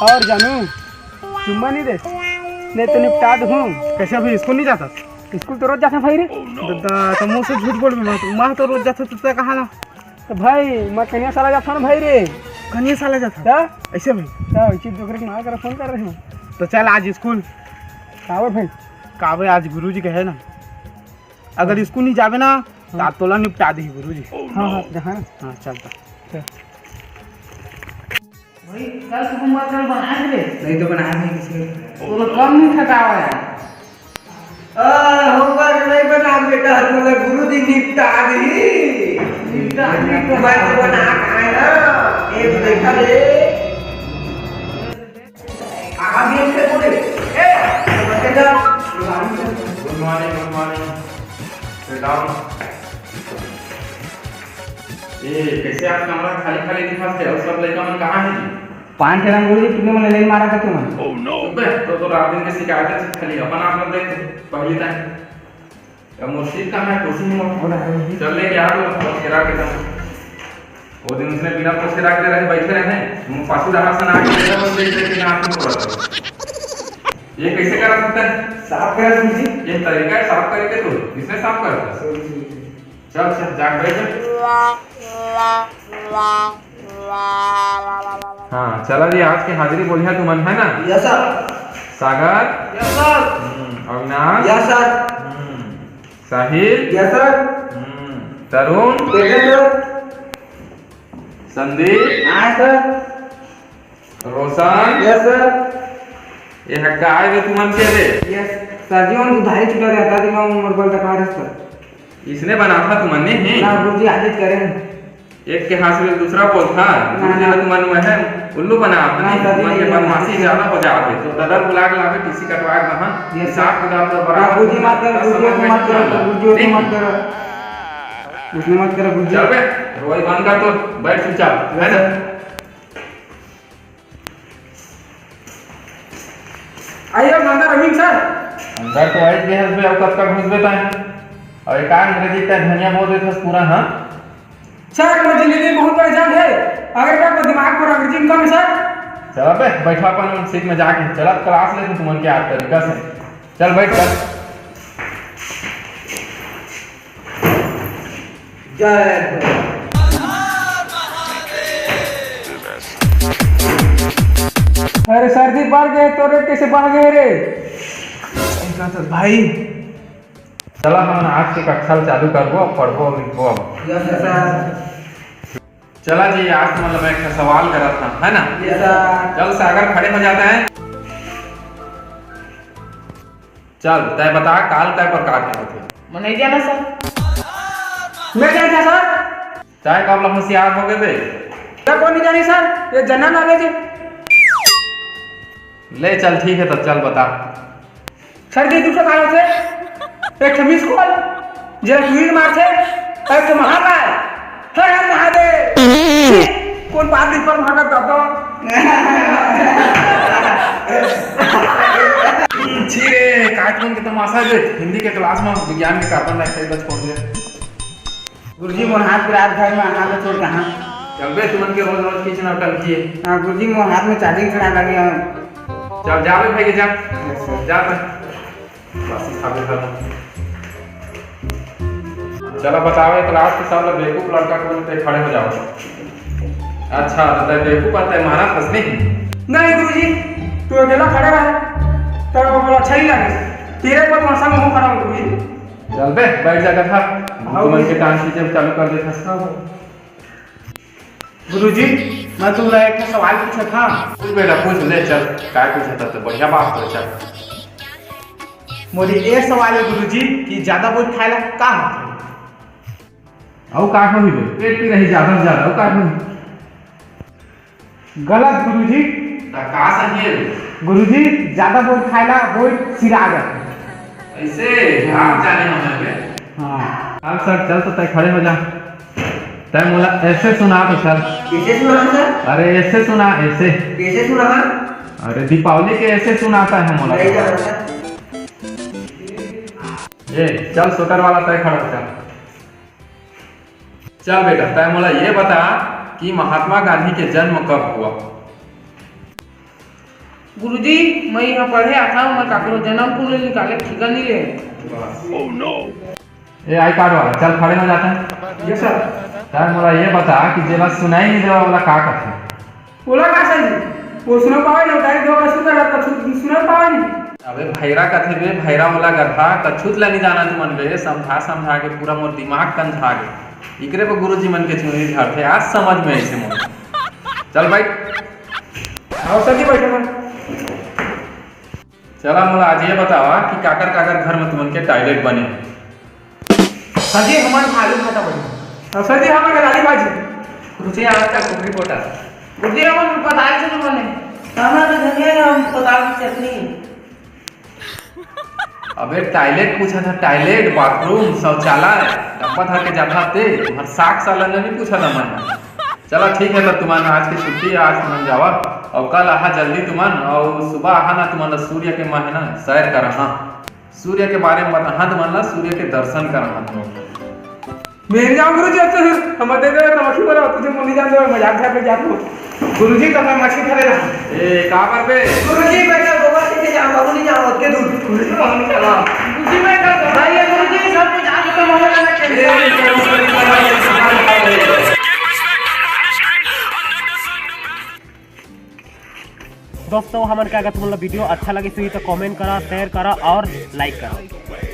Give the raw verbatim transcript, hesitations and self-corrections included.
अउ जानू, चुम्मा नहीं दे, नहीं तो निपटा दूँ। कैसे अभी स्कूल नहीं जाता? स्कूल तो रोज जाता भाई रे। दादा, तो मुँह से झूठ बोल भी मत, मैं तो रोज जाता, तू तो कहाँ ला? तो भाई, मैं कन्या साला जाता ना भाई रे। कन्या साला जाता? क्या? ऐसे भाई? क्या, इसी डोकरे के माँ करा फोन कर रहे हो? तो चल आज स्कूल। काबर भाई? काबर आज गुरुजी कहे ना, अगर स्कूल नहीं जाबे ना, तो हाँ। आज तोला निपटा देही गुरुजी। हाँ, हाँ, जहाँ ना। हाँ, चलता। चल। भाई, कल के homework कल बना के दे। नहीं तो बना नहीं किसी ने। तोला कम नहीं थकावा यार। आ, homework नहीं बना बेटा, तोला गुरुजी निपटा देही। निपटा, निपटा। मैं तो बना के आया ना, एक देखा ले। आगे से बोले, ए, बच्चे का। Good morning, good morning। Sit down। ए, कैसे आज कमरा खाली खाली दिखत हे? अउ सब लइका मन कहाँ हे जी? पाँच झन गुरुजी, कितने मन ले मारा था तुमन? अबे, तो, तो रात दिन के शिकायत हे, खाली अपन आप लोग देख, पहली time। अब मोर सीट कहाँ हे? कुर्सी में। वो रहा है। चल लेके आ तो, बस गिरा के दम। वो दिन उसने बिना पोछे रख दे रहे, बैठे रहे। वो पाछू रहा सना के, बस देख देख के आँख में पड़ा था। ये कैसे करा सकता है? साफ करा दीजिए। ये तरीका है साफ करके तो, इसने साफ कर दिया। Sorry, sorry, sorry। चल, चल, जाके बैठ। हाँ, चला जी, आज के हाजिरी बोलिया तुमन, है ना? Yes, sir। सागर? Yes, sir। हम्म, अविनाश? Yes, sir। हम्म, साहिल? Yes, sir। हम्म, तरुण? Present, sir। संदीप? हाँ, sir। रोशन? Yes, sir। ये हक्का आए बे तुमन के रे? Yes, sir जी, हम उधारी चुका रहे था, दिमाग में मोर बल टका रहे, sir। इसने बना था तुमन ने, हैं? ना, गुरुजी आदित करे हैं। एक के हाथ में दूसरा पोल था, ना, दूसरे ना। में तुमन में है, उल्लू बना था, ना, नहीं? सर जी, तुमन के नहीं, बदमाशी नहीं। ज्यादा हो जात है, तो ददर बुला के लावे, टीसी कटवा के बहा, yes, sir। हिसाब किताब तो बराबर ना, गुरुजी मत करो, गुरुजी समझ में मत करो, नहीं आना। गुरुजी नहीं। मत करो। उसने मत करो, गुरुजी। चल बे, रोई बंद कर तो, बैठ चुपचाप, है ना? Yes, sir। आइए, अंदर अमीन सर। अंदर तो आइज गेहस बे, अउ कतका घुसबे तैं? अउ एक अंग्रेजी तैं धनिया बोल देथस पूरा, हाँ? सर, मैं जिंदगी में बहुत परेशान है। अगर मैं अपने दिमाग पर अंग्रेजी में कम है, सर। चल बे, बैठा अपन सीट में जाके। चल, अब क्लास ले तू तुमन के आज तरीका से। चल, बैठ कर। जय हो। अरे सर्दी बढ़ गए, तोर rate कैसे बढ़ गए रे? सही कहा था भाई। चला हमन आज के कक्षा ल चालू करबो, अब पढ़बो अउ लिखबो अब। Yes, sir। चला जी, आज तुमन ल मैं एक ठो सवाल करत हंव, है ना? Yes, sir। चल सागर, खड़े हो जाता है। चल, तैं बता, काल कै प्रकार के होथे? मैं नहीं जाना सर। मैं जानता सर। तैं कब ले होशियार हो गे बे? मैं कोई नहीं जानी सर, ये general knowledge है। ले चल, ठीक है, तब चल बता। सर जी, दूसरा का होथे? एक ठो miss call, जे वीर मारथे, एक ठो महाकाल। हर हर महादेव। कौन पाप विश्वकर्मा का दादा? छी रे, cartoon के तमाशा हे। हिंदी के class में विज्ञान के carbon dioxide ला छोड़ दे। गुरुजी, मोर हाथ पूरा घर में हाथ छोड़ कहाँ? चल बे, तुमन के रोज रोज की नौटंकी हे। हाँ गुरुजी, मोर हाथ में charging चढ़ा लगे हैं। चल जा बे भाई, जा। Yes, sir। जा बे। बासी खाबे खाबे। चला बताओ, ये class के सब ले बेवकूफ लड़का कौन थे? खड़े हो जाओ। अच्छा, तो तै बेवकूफ आ, तै महाराज हंस नहीं? नहीं गुरुजी, तू अकेला खड़ा रहा, तो वो अच्छा नहीं लगे। तेरे पर कौन सा मुंह खड़ा हो गुरुजी? चल बे, बैठ जा गधा। हाँ, तुमन गुरुजी। के डांस टीचर चालू कर देता। हाँ, हाँ। गुरुजी, मैं तुमला एक ठो सवाल पूछत हंव। पूछ बेटा, पूछ ले, चल, काय पूछत हस, तो बढ़िया बात करे, चल। मोर ये सवाल हे गुरुजी कि ज्यादा बोइठ खाय ला का होथे? अउ का होही बे? पेट पीरा ही ज्यादा से ज्यादा, अउ का होही? गलत गुरुजी। त का सही हे बे? गुरुजी, ज्यादा बोइठ खाय ला बोइठ सिरा जाथे। ऐसे? हाँ। आप जाने हमें बे। हाँ। चल सर, चल तो तय खड़े हो जा। तय मोला ऐसे सुना तो चल। कैसे सुना सर? अरे ऐसे सुना, ऐसे। कैसे सुना? अरे दीपावली के ऐसे सुनाता है मोला। नहीं जाना सर। ये चल स्वेटर वाला तय खड़ा हो चल। चल बेटा, तय मोला ये बता कि महात्मा गांधी के जन्म कब हुआ? गुरुजी, मैं यहाँ पढ़े आता हूँ, मैं काकरो जन्म कुंडली निकाले के ठिका नहीं ले। ए आई कार्ड वाला, चल खड़े हो जाते हैं। Yes sir. सर, मोला ये बता कि जेला सुनाई नहीं देवा, ओला का कथे? ओला का सर जी? वो सुना पावे नहीं, उतारी दो का सुना, कछु सुना पावे नहीं। अबे भैरा कथे बे, भैरा ओला गधा, कछुत ला नहीं जाना तुमन बे, समझा समझा के पूरा मोर दिमाग कंधा गे। इकरे पर गुरुजी मन के चुनरी झड़थे, आज समझ में ऐसे मोर। चल बैठ। आओ सर जी, बैठो सर। चला, मोला आज ये बतावा कि काकर काकर घर में तुमन के टॉयलेट बने? सर जी, हमन आलू भाटा बने। और सर जी, हमन के दाली भाजी। गुरुजी, आज तक कुकरी पोटा। गुरुजी, हमन पताल से बने। हमन तो धनिया, हम पताल की चटनी। अबे टॉयलेट पूछा था, टॉयलेट, बाथरूम, शौचालय, डब्बा धर के जाता ते, तुम्हार साग सालन नहीं पूछा था मन। चला ठीक है, तो तुमन आज की छुट्टी है, आज तुमन जावा, और कल आहा जल्दी तुमन, और सुबह आहा ना, तुमन ला सूर्य के मैं है ना सैर कराहा, सूर्य के बारे में बताहा तुमन ला, सूर्य के दर्शन कराहा तुमन। मैं नहीं जाऊँ गुरुजी, अच्छा सर, हम दे दे मछली बना, तुझे मुंह नहीं जान दो, मजाक कर पे जाता हूँ। गुरुजी, तो मैं मछली खा लेना। ए, का कर बे? गुरुजी, मैं तो गोबर से जाऊँ, बाबू नहीं जाऊँ, ओके दूर। गुरुजी, बाबू नहीं जाऊँ। गुरुजी, मैं तो भाई, ये गुरुजी, सब कुछ आज तो मजा लगा खेल। ए, दोस्तों, हमन के अगर तुमन ला वीडियो अच्छा लगे तो कमेंट करा, शेयर करा और लाइक करा।